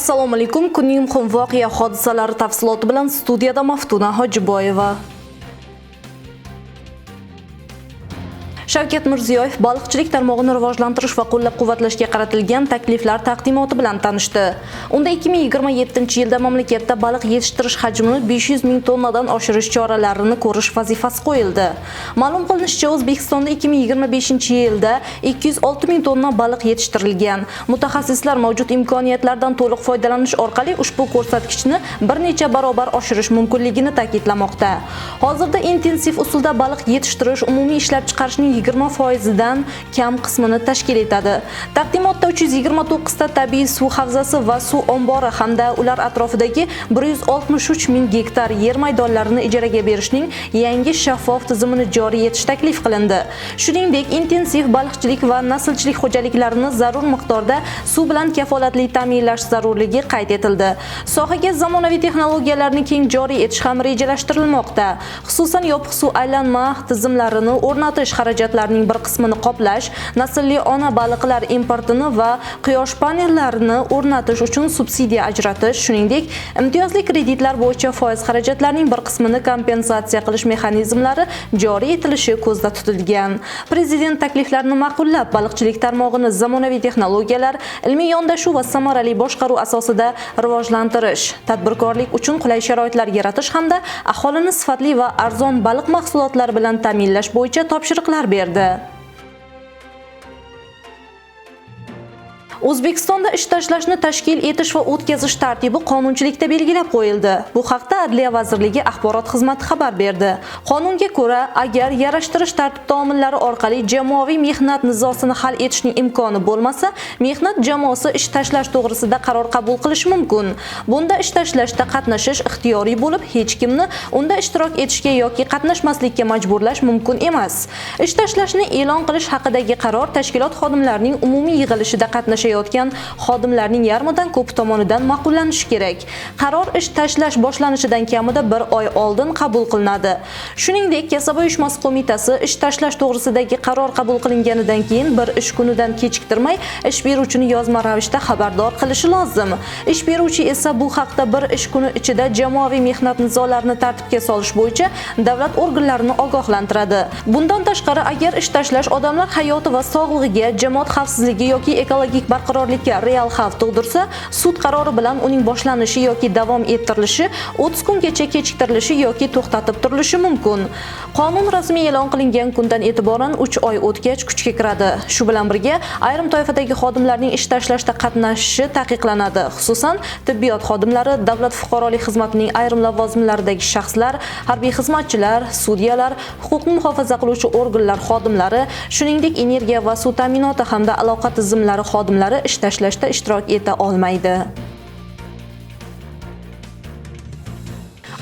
Assalomu alaykum. Kunning muhim voqea hodisalari tafsiloti bilan studiyada Maftuna Hojiboyeva. Shavkat Mirziyoyev baliqchilik tarmog'ini rivojlantirish va qo'llab-quvvatlashga qaratilgan takliflar taqdimoti bilan tanishdi. Unda 2027-yilda mamlakatda baliq yetishtirish hajmini 500 ming tonnadan oshirish choralarini ko'rish vazifasi qo'yildi. Ma'lum qilinishicha, O'zbekistonda 2025-yilda 206 ming tonna baliq yetishtirilgan. Mutaxassislar mavjud imkoniyatlardan to'liq foydalanish orqali ushbu ko'rsatkichni bir necha barobar oshirish mumkinligini ta'kidlamoqda. Hozirda intensiv usulda baliq yetishtirish umumiy ishlab chiqarishning 20% dan kam qismini tashkil etadi. Taqdimotda 329 ta tabiiy suv havzasi va suv ombori hamda ular atrofidagi 163 ming gektar yer maydonlarini ijaraga berishning yangi shaffof tizimini joriy etish taklif qilindi. Shuningdek, intensiv baliqchilik va naslchilik xo'jaliklarini zarur miqdorda suv bilan kafolatli ta'minlash zarurligi qayd etildi. Sohaga zamonaviy texnologiyalarni keng joriy etish ham rejalashtirilmoqda. Xususan, yopiq suv aylanma tizimlarini o'rnatish xarajatlarining bir qismini qoplash, naslli ona baliqlar importini va quyosh panellarini o'rnatish uchun subsidiya ajratish, shuningdek, imtiyozli kreditlar bo'yicha foiz xarajatlarining bir qismini kompensatsiya qilish mexanizmlari joriy etilishi ko'zda tutilgan. Prezident takliflarni ma'qullab, baliqchilik tarmog'ini zamonaviy texnologiyalar, ilmiy yondashuv va samarali boshqaruv asosida rivojlantirish, tadbirkorlik uchun qulay sharoitlar yaratish hamda aholini sifatli va arzon baliq mahsulotlari bilan ta'minlash bo'yicha topshiriqlar berdi. O'zbekistonda ish tashlashni tashkil etish va o'tkazish tartibi qonunchilikda belgilab qo'yildi. Bu haqda Adliya vazirligi axborot xizmati xabar berdi. Qonunga ko'ra, agar yarashtirish tartib taomillari orqali jamoaviy mehnat nizosini hal etishning imkoni bo'lmasa, mehnat jamoasi ish tashlash to'g'risida qaror qabul qilishi mumkin. Bunda ish tashlashda qatnashish ixtiyoriy bo'lib, hech kimni unda ishtirok etishga yoki qatnashmaslikka majburlash mumkin emas. Ish tashlashni e'lon qilish haqidagi qaror tashkilot xodimlarining umumiy yig'ilishida qatnashayotgan xodimlarning yarmidan ko'pi tomonidan ma'qullanishi kerak. Qaror ish tashlash boshlanishidan kamida bir oy oldin qabul qilinadi. Shuningdek, kasaba uyushmasi qo'mitasi ish tashlash to'g'risidagi qaror qabul qilinganidan keyin bir ish kunidan kechiktirmay ish beruvchini yozma ravishda xabardor qilishi lozim. Ish beruvchi esa bu haqda bir ish kuni ichida jamoaviy mehnat nizolarini tartibga solish bo'yicha davlat organlarini ogohlantiradi. Bundan tashqari, agar ish tashlash odamlar hayoti va sog'lig'iga, jamoat xavfsizligi yoki ekologik barqarorlikka real xavf tug'dirsa, sud qarori bilan uning boshlanishi yoki davom ettirilishi 30 kungacha kechiktirilishi yoki to'xtatib turilishi mumkin. Qonun rasmiy e'lon qilingan kundan e'tiboran 3 oy o'tgach kuchga kiradi. Shu bilan birga, ayrim toifadagi xodimlarning ish tashlashda qatnashishi taqiqlanadi. Xususan, tibbiyot xodimlari, davlat fuqarolik xizmatining ayrim lavozimlaridagi shaxslar, harbiy xizmatchilar, sudyalar, huquqni muhofaza qiluvchi organlar xodimlari, shuningdek, energiya va suv ta'minoti hamda aloqa tizimlari xodimlari ish tashlashda ishtirok eta olmaydi.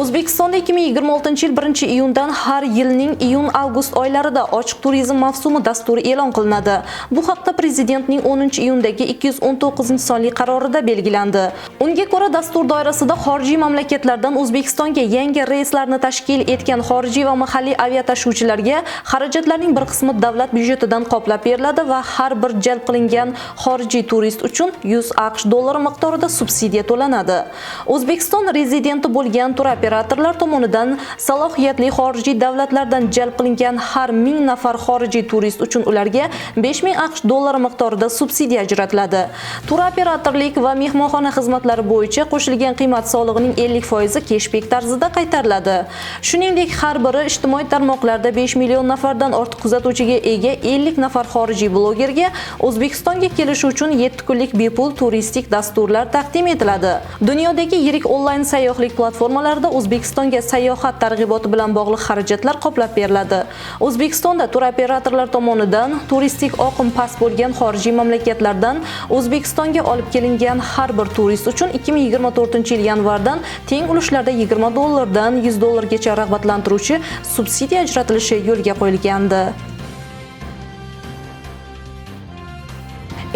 O'zbekistonda 2026-yil 1-iyundan har yilning iyun-avgust oylarida ochiq turizm mavsumi dasturi e'lon qilinadi. Bu haqda Prezidentning 10-iyundagi 219-sonli qarorida belgilandi. Unga ko'ra, dastur doirasida xorijiy mamlakatlardan O'zbekistonga yangi reyslarni tashkil etgan xorijiy va mahalliy aviatashuvchilarga xarajatlarning bir qismi davlat byudjetidan qoplab beriladi va har bir jalb qilingan xorijiy turist uchun 100 AQSh dollari miqdorida subsidiya to'lanadi. O'zbekiston rezidenti bo'lgan turoperatorlar tomonidan salohiyatli xorijiy davlatlardan jalb qilingan har 1000 nafar xorijiy turist uchun ularga 5000 AQSh dollari miqdorida subsidiya ajratiladi. Turoperatorlik va mehmonxona xizmatlari bo'yicha qo'shilgan qiymat solig'ining 50% keshbek tarzida qaytariladi. Shuningdek, har biri ijtimoiy tarmoqlarda 5 million nafardan ortiq kuzatuvchiga ega 50 nafar xorijiy blogerga O'zbekistonga kelishi uchun 7 kunlik bepul turistik dasturlar taqdim etiladi. Dunyodagi yirik onlayn sayyohlik platformalarida O'zbekistonga sayohat targ'iboti bilan bog'liq xarajatlar qoplab beriladi. O'zbekistonda turoperatorlar tomonidan turistik oqim past bo'lgan xorijiy mamlakatlardan O'zbekistonga olib kelingan har bir turist uchun 2024-yil yanvardan teng ulushlarda 20 dollardan 100 dollargacha rag'batlantiruvchi subsidiya ajratilishi yo'lga qo'yilgandi.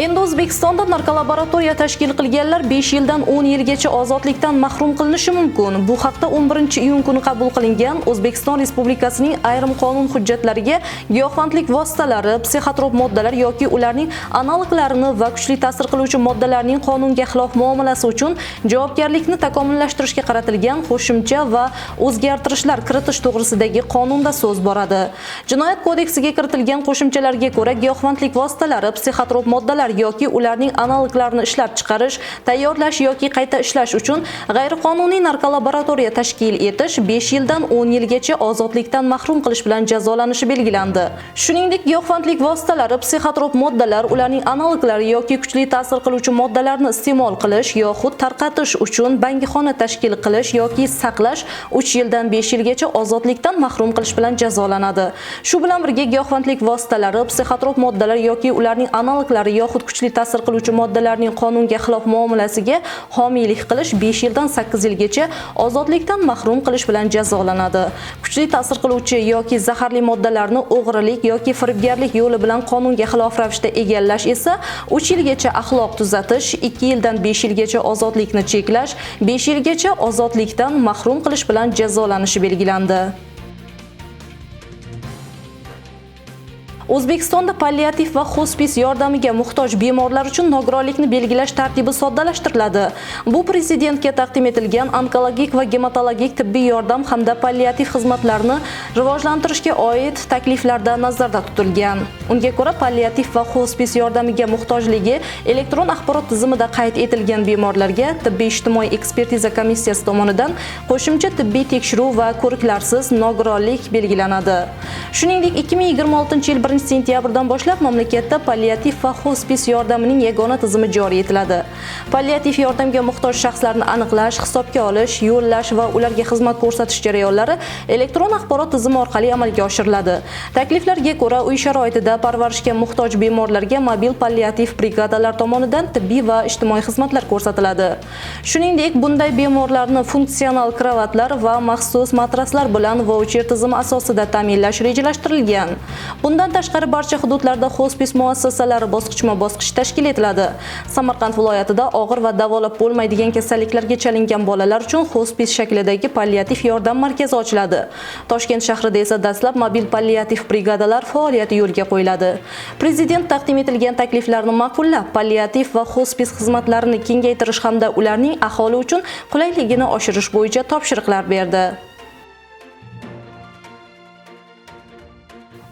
Endi O'zbekistonda narkolaboratoriya tashkil qilganlar 5 yildan 10 yilgacha ozodlikdan mahrum qilinishi mumkin. Bu haqda 11-iyun kuni qabul qilingan O'zbekiston Respublikasining ayrim qonun hujjatlariga giyohvandlik vositalari, psixotrop moddalar yoki ularning analoglarini va kuchli ta'sir qiluvchi moddalarning qonunga xilof muomalasi uchun javobgarlikni takomillashtirishga qaratilgan qo'shimcha va o'zgartirishlar kiritish to'g'risidagi qonunda so'z boradi. Jinoyat kodeksiga kiritilgan qo'shimchalarga ko'ra giyohvandlik vositalari, psixotrop moddalar yoki ularning analoglarini ishlab chiqarish, tayyorlash yoki qayta ishlash uchun g'ayriqonuniy narkolaboratoriya tashkil etish 5 yildan 10 yilgacha ozodlikdan mahrum qilish bilan jazolanishi belgilandi. Shuningdek, giyohvandlik vositalari, psixotrop moddalar, ularning analoglari yoki kuchli ta'sir qiluvchi moddalarni iste'mol qilish yoxud tarqatish uchun bangixona tashkil qilish yoki saqlash 3 yildan 5 yilgacha ozodlikdan mahrum qilish bilan jazolanadi. Shu bilan birga giyohvandlik vositalari, psixotrop moddalar yoki ularning analoglari yoxud kuchli ta'sir qiluvchi moddalarning qonunga xilof muomalasiga homiylik qilish 5 yildan 8 yilgacha ozodlikdan mahrum qilish bilan jazolanadi. Kuchli ta'sir qiluvchi yoki zaharli moddalarni o'g'rilik yoki firibgarlik yo'li bilan qonunga xilof ravishda egallash esa 3 yilgacha axloq tuzatish, 2 yildan 5 yilgacha ozodlikni cheklash, 5 yilgacha ozodlikdan mahrum qilish bilan jazolanishi belgilandi. O'zbekistonda palliativ va xospis yordamiga muhtoj bemorlar uchun nogironlikni belgilash tartibi soddalashtiriladi. Bu prezidentga taqdim etilgan onkologik va gematologik tibbiy yordam hamda palliativ xizmatlarni rivojlantirishga oid takliflarda nazarda tutilgan. Unga ko'ra palliativ va xospis yordamiga muhtojligi elektron axborot tizimida qayd etilgan bemorlarga tibbiy ijtimoiy ekspertiza komissiyasi tomonidan qo'shimcha tibbiy tekshiruv va ko'riklarsiz nogironlik belgilanadi. Shuningdek, 2026-yil 1 sentyabrdan boshlab mamlakatda palliativ va xospis yordamining yagona tizimi joriy etiladi. Palliativ yordamga muhtoj shaxslarni aniqlash, hisobga olish, yo'llash va ularga xizmat ko'rsatish jarayonlari elektron axborot tizimi orqali amalga oshiriladi. Takliflarga ko'ra, uy sharoitida parvarishga muhtoj bemorlarga mobil palliativ brigadalar tomonidan tibbiy va ijtimoiy xizmatlar ko'rsatiladi. Shuningdek, bunday bemorlarni funksional kravatlar va maxsus matraslar bilan voucher tizimi asosida ta'minlash rejalashtirilgan. Bundan tashqari barcha hududlarda xospis muassasalari bosqichma-bosqich tashkil etiladi. Samarqand viloyatida og'ir va davolab bo'lmaydigan kasalliklarga chalingan bolalar uchun xospis shaklidagi palliativ yordam markazi ochiladi. Toshkent shahrida esa dastlab mobil palliativ brigadalar faoliyati yo'lga qo'yiladi. Prezident taqdim etilgan takliflarni ma'qullab, palliativ va xospis xizmatlarini kengaytirish hamda ularning aholi uchun qulayligini oshirish bo'yicha topshiriqlar berdi.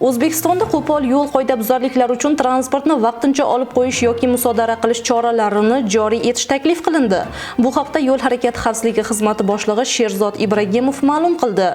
O'zbekistonda qo'pol yo'l qoidabuzarliklari uchun transportni vaqtincha olib qo'yish yoki musodara qilish choralarini joriy etish taklif qilindi. Bu haqda Yo'l harakati xavfsizligi xizmati boshlig'i Sherzod Ibragimov ma'lum qildi.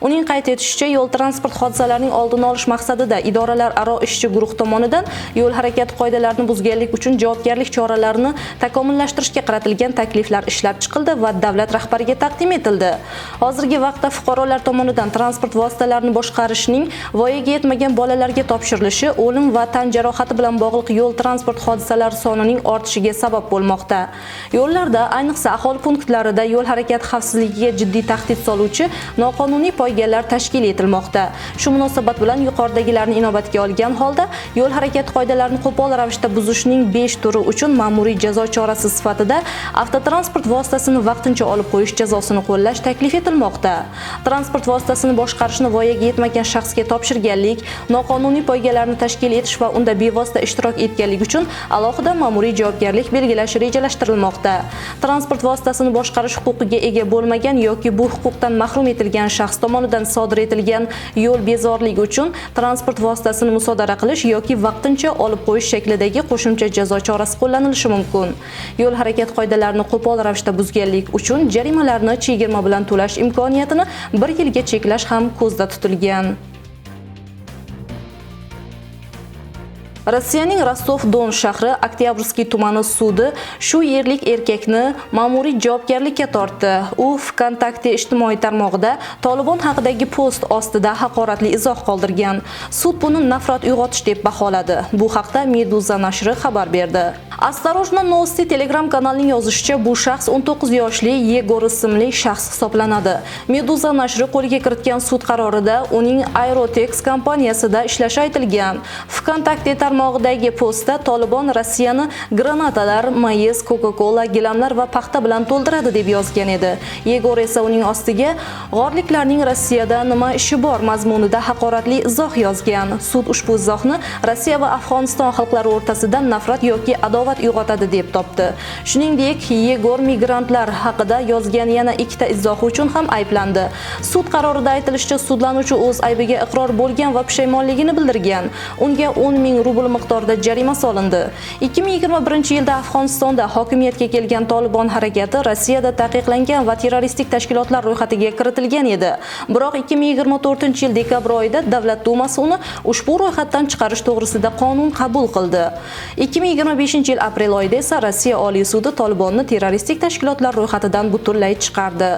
Uning qayd etishicha, yo'l transport hodisalarining oldini olish maqsadida idoralararo ishchi guruh tomonidan yo'l harakati qoidalarini buzganlik uchun javobgarlik choralarini takomillashtirishga qaratilgan takliflar ishlab chiqildi va davlat rahbariga taqdim etildi. Hozirgi vaqtda fuqarolar tomonidan transport vositalarini boshqarishning voyaga yetmagan bolalarga topshirilishi o'lim va tan jarohati bilan bog'liq yo'l transport hodisalari sonining ortishiga sabab bo'lmoqda. Yo'llarda, ayniqsa aholi punktlarida yo'l harakati xavfsizligiga jiddiy tahdid soluvchi noqonuniy poygalar tashkil etilmoqda. Shu munosabat bilan yuqoridagilarni inobatga olgan holda yo'l harakati qoidalarini qo'pol ravishda buzishning 5 turi uchun ma'muriy jazo chorasi sifatida avtotransport vositasini vaqtincha olib qo'yish jazosini qo'llash taklif etilmoqda. Transport vositasini boshqarishni voyaga yetmagan shaxsga topshirganlik, noqonuniy poygalarni tashkil etish va unda bevosita ishtirok etganlik uchun alohida ma'muriy javobgarlik belgilash rejalashtirilmoqda. Transport vositasini boshqarish huquqiga ega bo'lmagan yoki bu huquqdan mahrum etilgan shaxs tomonidan sodir etilgan yo'l bezorligi uchun transport vositasini musodara qilish yoki vaqtincha olib qo'yish shaklidagi qo'shimcha jazo chorasi qo'llanilishi mumkin. Yo'l harakati qoidalarini qo'pol ravishda buzganlik uchun jarimalarni chegirma bilan to'lash imkoniyatini 1 yilga cheklash ham ko'zda tutilgan. Rossiyaning Rostov-Don shahri Oktyabrskiy tumani sudi shu yerlik erkakni ma'muriy javobgarlikka tortdi. U VKontakte ijtimoiy tarmog'ida Tolibon haqidagi post ostida haqoratli izoh qoldirgan. Sud buni nafrat uyg'otish deb baholadi. Bu haqda Meduza nashri xabar berdi. Осторожно Новости Telegram kanalining yozishicha, bu shaxs 19 yoshli Yegor ismli shaxs hisoblanadi. Meduza nashri qo'lga kiritgan sud qarorida uning Aerotex kompaniyasida ishlashi aytilgan. VKontakte tarmog'idagi postda Tolibon Rossiyani granatalar, mayiz, Coca-Cola, gilamlar va paxta bilan to'ldiradi deb yozgan edi. Yegor esa uning ostiga g'orliklarning Rossiyada nima ishi bor mazmunida haqoratli izoh yozgan. Sud ushbu izohni Rossiya va Afg'oniston xalqlari o'rtasida nafrat yoki adovat uyg'otadi deb topdi. Shuningdek, Yegor migrantlar haqida yozgan yana ikkita izohi uchun ham ayblandi. Sud qarorida aytilishicha, sudlanuvchi o'z aybiga iqror bo'lgan va pushaymonligini bildirgan. Unga 10 ming rubl miqdorida jarima solindi. 2021-yilda Afg'onistonda hokimiyatga kelgan Tolibon harakati Rossiyada taqiqlangan va terroristik tashkilotlar ro'yxatiga kiritilgan edi. Biroq 2024-yil dekabr oyida Davlat Dumasi uni ushbu ro'yxatdan chiqarish to'g'risida qonun qabul qildi. 2025-yil aprel oyida esa Rossiya Oliy sudi Tolibonni terroristik tashkilotlar ro'yxatidan butunlay chiqardi.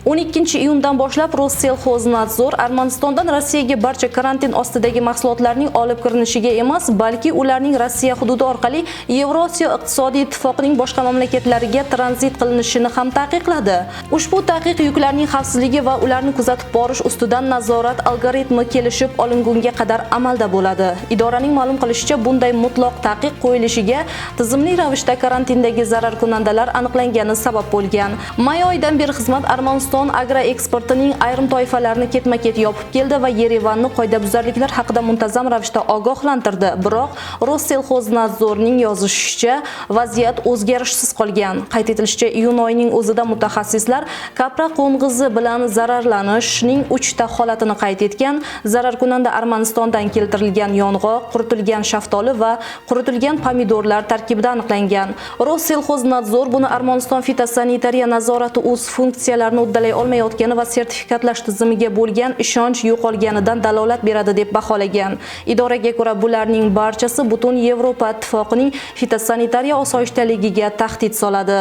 12-iyundan boshlab Rosselxoznadzor Armanistondan Rossiyaga barcha karantin ostidagi mahsulotlarning olib kirilishiga emas, balki ularning Rossiya hududi orqali Yevrosiyo iqtisodiy ittifoqining boshqa mamlakatlariga tranzit qilinishini ham taqiqladi. Ushbu taqiq yuklarning xavfsizligi va ularni kuzatib borish ustidan nazorat algoritmi kelishib olingunga qadar amalda bo'ladi. Idoraning ma'lum qilishicha, bunday mutlaq taqiq qo'yilishiga tizimli ravishda karantindagi zararkunandalar aniqlangani sabab bo'lgan. May oyidan beri xizmat Armaniston agroeksportining ayrim toifalarini ketma-ket yopib keldi va Yerevanni qoidabuzarliklar haqida muntazam ravishda ogohlantirdi. Biroq Rosselxoznadzorning yozishicha, vaziyat o'zgarishsiz qolgan. Qayd etilishicha, iyun oyining o'zida mutaxassislar kapra qo'ng'izi bilan zararlanishning 3 ta holatini qayd etgan. Zararkunanda Armanistondan keltirilgan yong'oq, quritilgan shaftoli va quritilgan pomidorlar tarkibida aniqlangan. Rosselxoznadzor buni Armaniston fitosanitariya nazorati o'z funksiyalarini uddalay olmayotgani va sertifikatlash tizimiga bo'lgan ishonch yo'qolganidan dalolat beradi deb baholagan. Idoraga ko'ra, bularning barchasi butun Yevropa Ittifoqining fitosanitariya osoyishtaligiga tahdid soladi.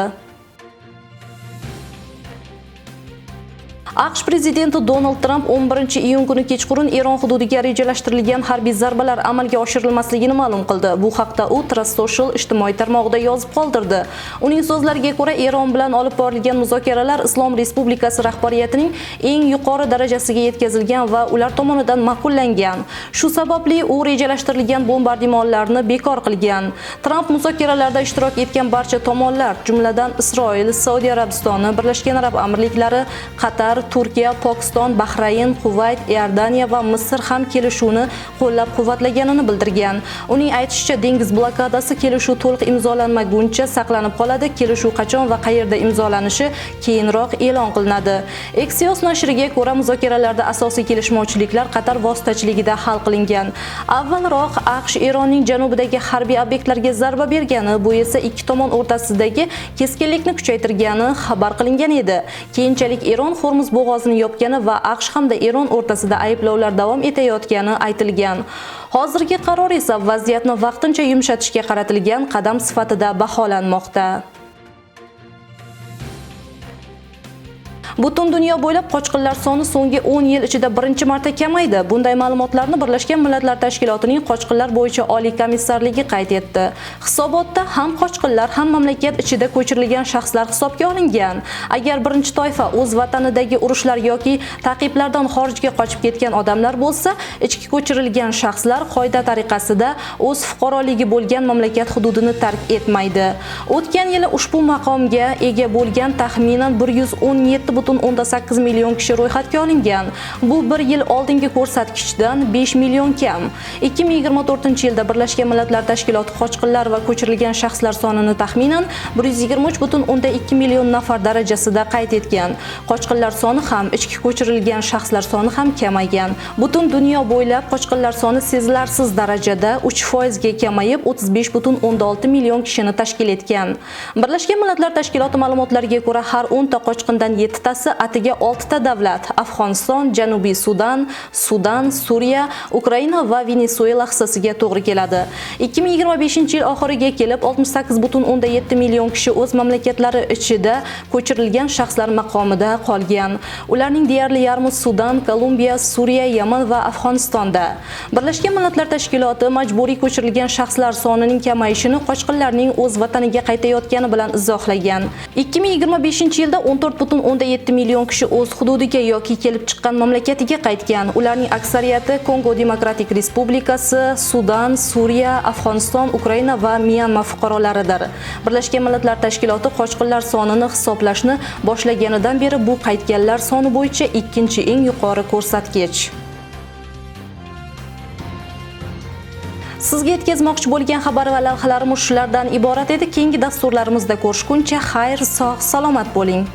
AQSh prezidenti Donald Tramp 11-iyun kuni kechqurun Eron hududiga rejalashtirilgan harbiy zarbalar amalga oshirilmasligini ma'lum qildi. Bu haqda u Truth Social ijtimoiy tarmog'ida yozib qoldirdi. Uning so'zlariga ko'ra, Eron bilan olib borilgan muzokaralar Islom Respublikasi rahbariyatining eng yuqori darajasiga yetkazilgan va ular tomonidan ma'qullangan. Shu sababli u rejalashtirilgan bombardimonlarni bekor qilgan. Tramp muzokaralarda ishtirok etgan barcha tomonlar, jumladan Isroil, Saudiya Arabistoni, Birlashgan Arab Amirliklari, Qatar, Turkiya, Pokiston, Bahrayn, Kuvayt, Iordaniya va Misr ham kelishuvni qo'llab-quvvatlaganini bildirgan. Uning aytishicha, dengiz blokadasi kelishuv to'liq imzolanmaguncha saqlanib qoladi. Kelishuv qachon va qayerda imzolanishi keyinroq e'lon qilinadi. Axios nashriga ko'ra, muzokaralarda asosiy kelishmovchiliklar Qatar vositachiligida hal qilingan. Avvalroq AQSh Eronning janubidagi harbiy obyektlarga zarba bergani, bu esa ikki tomon o'rtasidagi keskinlikni kuchaytirgani xabar qilingan edi. Keyinchalik Eron Hormuz bo'g'ozini yopgani va AQSh hamda Eron o'rtasida ayblovlar davom etayotgani aytilgan. Hozirgi qaror esa vaziyatni vaqtincha yumshatishga qaratilgan qadam sifatida baholanmoqda. Butun dunyo bo'ylab qochqinlar soni so'nggi 10 yil ichida birinchi marta kamaydi. Bunday ma'lumotlarni Birlashgan Millatlar Tashkilotining Qochqinlar bo'yicha Oliy komissarligi qayd etdi. Hisobotda ham qochqinlar, ham mamlakat ichida ko'chirilgan shaxslar hisobga olingan. Agar birinchi toifa o'z vatanidagi urushlar yoki ta'qiblardan xorijga qochib ketgan odamlar bo'lsa, ichki ko'chirilgan shaxslar qoida tariqasida o'z fuqaroligi bo'lgan mamlakat hududini tark etmaydi. O'tgan yili ushbu maqomga ega bo'lgan taxminan 117,8 million kishi ro'yxatga olingan. Bu bir yil oldingi ko'rsatkichdan 5 million kam. 2024-yilda Birlashgan Millatlar Tashkiloti qochqinlar va ko'chirilgan shaxslar sonini taxminan 123,2 million nafar darajasida qayd etgan. Qochqinlar soni ham, ichki ko'chirilgan shaxslar soni ham kamaygan. Butun dunyo bo'ylab qochqinlar soni sezilarsiz darajada 3% ga kamayib 35,6 million kishini tashkil etgan. Birlashgan Millatlar Tashkiloti ma'lumotlariga ko'ra, har 10 ta qochqindan 7 tasi atiga 6 ta davlat Afg'oniston, Janubiy Sudan, Sudan, Suriya, Ukraina va Venesuela hissasiga to'g'ri keladi. 2025-yil oxiriga kelib 68,7 million kishi o'z mamlakatlari ichida ko'chirilgan shaxslar maqomida qolgan. Ularning deyarli yarmi Sudan, Kolumbiya, Suriya, Yaman va Afg'onistonda. Birlashgan Millatlar Tashkiloti majburiy ko'chirilgan shaxslar sonining kamayishini qochqinlarning o'z vataniga qaytayotgani bilan izohlagan. 2025-yilda 14,7 7 million kishi o'z hududiga yoki kelib chiqqan mamlakatiga qaytgan. Ularning aksariyati Kongo Demokratik Respublikasi, Sudan, Suriya, Afg'oniston, Ukraina va Myanma fuqarolaridir. Birlashgan Millatlar Tashkiloti qochqinlar sonini hisoblashni boshlaganidan beri bu qaytganlar soni bo'yicha ikkinchi eng yuqori ko'rsatkich. Sizga yetkazmoqchi bo'lgan xabar va lavhalarimiz shulardan iborat edi. Keyingi dasturlarimizda ko'rishguncha xayr, sog', salomat bo'ling.